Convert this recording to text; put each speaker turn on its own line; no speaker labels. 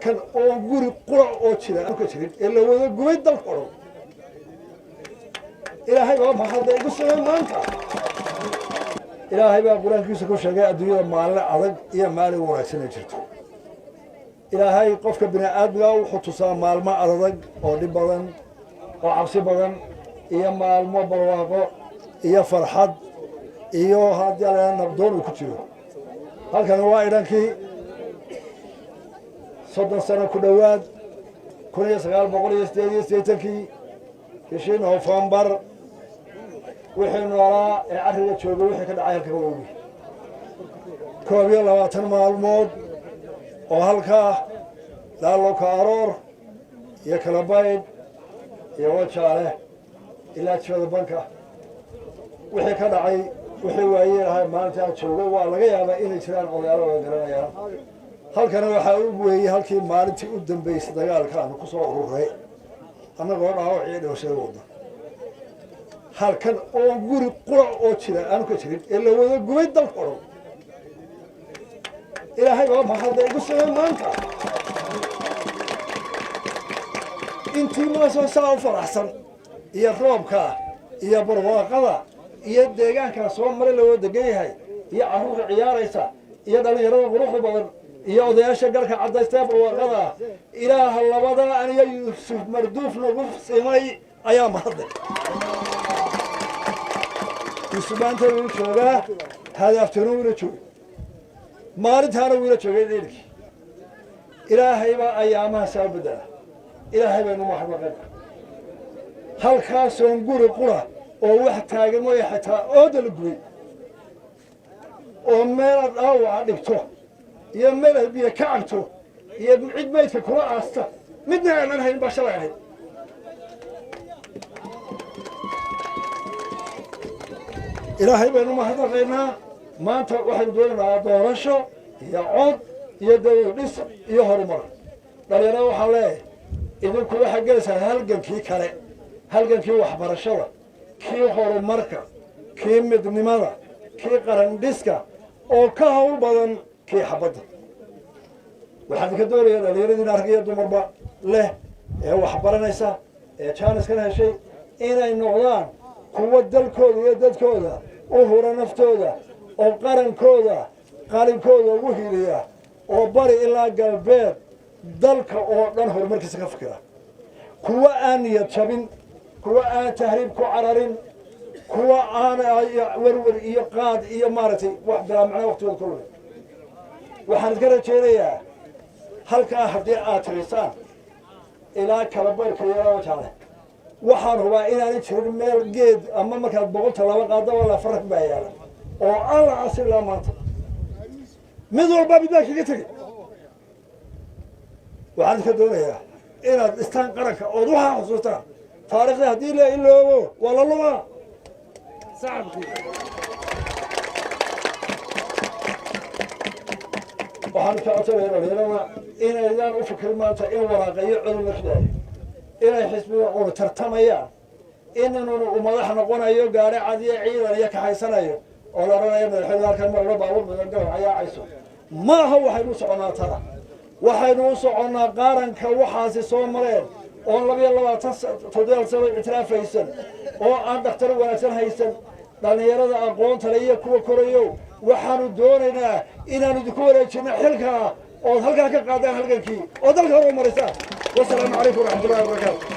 Halkan oo guri qurac oo jira ka jirin ee la wada gubay dalka o dhan. Ilaahay baa mahadda igu samey maanta. Ilaahay baa Qur-aankiisa ku sheegay adduunyada maalin adag iyo maalin wanaagsan ay jirto. Ilaahay qofka bini aadmiga wuxuu tusaa maalmo adag oo dhib badan oo cabsi badan iyo maalmo barwaaqo iyo farxad iyo haddii ala nabdoon uu ku jiro. Halkan waa idhankii 30 sano ku dhowaad, 1988-kii bishii Noofembar, wixii noolaa ee carriga joogay wixii ka dhacay halkan waa ogi. 21 maalmood oo halkaa Daaloka Aroor iyo Kalabaydh iyo Wajaale ilaa Jifada Banka wixii ka dhacay, wixii waayeen ahay maalintaa joogay, waa laga yaabaa inay jiraan odayaalo wada garanayaan. Halkana waxaa u weeyey halkii maalintii u dambeysay dagaalka aanu ku soo ururay annagoo dhaawac iyo dhimashada wadna. Halkan oo guri qurac oo jira aanu ka jirin ee la wada gubay dalka o dhan. Ilaahay baa mahadda igu samey maanta. Intii maasoo saa u faraxsan iyo roobka iyo barwaaqada iyo deegaankaa soo maray la wada degan yahay iyo carruurta ciyaaraysa iyo dhallinyarada quruxda badan iyo odayaasha garka cadaysta ee barwaaqada ah, Ilaaha labadaa aniyo Yuusuf Marduuf nagu simay ayaa mahadlay. Yuusuf maanta wuu joogaa, hadaaftoona wuuna joogay, maalintaana wuuna joogay ciidankii. Ilaahay baa ayaamaha saa bedela. Ilaahay baynu mahadnaqayna. Halkaasoon guri qura oo wax taagan mooya xitaa ooda la gubay oo meelaad dhaawaca dhigto iyo meelaad biyo ka cabto iyo cid maydka kula aasta midna aanan hayn baa shalay ahayd. Ilaahay baynu mahadnaqaynaa. Maanta waxaynu doonaynaa doorasho iyo cod iyo dawlad dhis iyo horumar. Dhalinyarada waxaan leeyahay, idinku waxaad gelaysaa halgankii kale, halgankii waxbarashada, kii horumarka, kii midnimada, kii qaran dhiska oo ka hawl badan kii xabadda. Waxaan idinka doonayaa dhallinyaradiina rag iyo dumarba leh ee waxbaranaysa ee jaaniskan heshay inay noqdaan kuwo dalkooda iyo dadkooda u hura naftooda oo qarankooda qalinkooda ugu hiiliya oo bari ilaa galbeed dalka oo dhan horumarkiisa ka fikira, kuwa aan niyad jabin, kuwa aan tahriib ku cararin, kuwa aan werwer iyo qaad iyo maaragtay wax bilaa macnaa waqtigooda ku lumin. Waxaan idinka rajaynayaa halkaa haddii aad tirisaan ilaa Kalabayrka iyo Wajaale, waxaan hubaa inaanay jirin meel geed ama markaad 100 tallaabo qaadaba lafarag baa yaala oo aan la casin ilaa maanta. Mid walba mid baa kaga tegey. Waxaan idinka doonayaa inaad dhistaan qaranka ood waxaa xusuustaan taariikhda. Haddii la iloobo waa la lumaa. Waxaan ka codsanaya dhalinyarada inaydaan u fikirin maanta in waraaqayo codol la ridaayo, inay xisbiga una tartamayaan, inanuna uu madax noqonayo, gaari cad iyo ciidan iyo kaxaysanayo oo la odhanayo madaxweyne halkan marlo baabuur badan galan cayaacayso. Ma aha. Waxaynu u soconnaa tada, waxaynu u soconnaa qaranka waxaasi soo mareen oon 22 toddobaad sano ictiraafaysan oo aan dhakhtar wanaagsan haysan. Dhallinyarada aqoonta le iyo kuwa korayo, waxaanu doonaynaa inaanu idinku wareejino xilkaa ood halkaa ka qaadaan halgankii oo dalka hor u marisaan. Wasalaamu calaykum waraxmatullahi wabarakaatu.